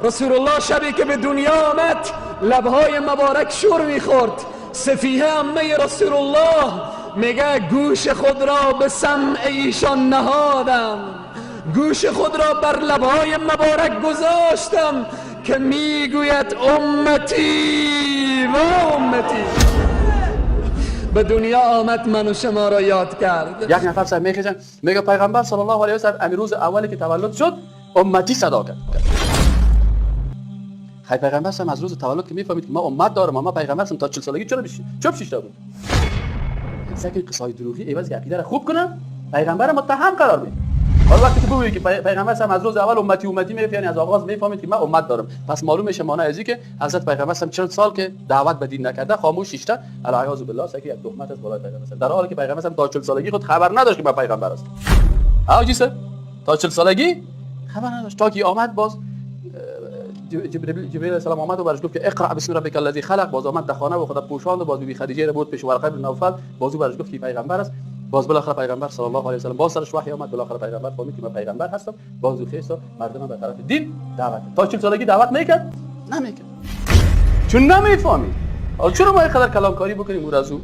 رسول الله شبی که به دنیا آمد لبهای مبارک شور میخورد. سفیه عمه رسول الله میگه گوش خود را به سمع ایشان نهادم، گوش خود را بر لبهای مبارک گذاشتم که میگوید امتی و امتی. به دنیا آمد من و شما را یاد کرد. یک نفر سر میخیزن میگه پیغمبر صلی الله علیه و سلم امی روز اولی که تولد شد امتی صدا کرد. خی پیغمبر سم از روز تولد که میفهمید که ما امت دارم، ما پیغمبر هستم، تا 40 سالگی چرا بشی چوب شیشته بود؟ سکن قصای دروغی عوض عقیده را خوب کنه پیغمبر متهم قرار میده. حالا وقتی که بگویی که پیغمبر سم از روز اول امتی امتی میگه، یعنی از آغاز میفهمید که من امت دارم، پس معلوم میشه معنی ازی که حضرت پیغمبر سم 40 سال که دعوت به دین نکرده خاموش شیشته، العیاذ بالله، سکی یک تهمت است بالای پیغمبر، در حالی که پیغمبر سم تا 40 سالگی خود خبر نداشت که من پیغمبر هستم. آجی سر تا 40 سالگی خبر نداشت تا که آمد باز جبرئیل علیه السلام آمد و برش گفت که اقرا بسم ربک الذی خلق. باز آمد در خانه و خدا پوشاند و باز بی خدیجه را بود پیش ورقه بن نوفل، باز او برش گفت که پیغمبر است. باز بالاخره پیغمبر صلی الله علیه و سلم باز سرش وحی آمد، بالاخره پیغمبر فهمید که من پیغمبر هستم. باز او خیست مردم به طرف دین دعوت. تا 40 سالگی دعوت نمیکرد، نمیکرد چون نمیفهمید. چرا ما اینقدر کلامکاری بکنیم او از او؟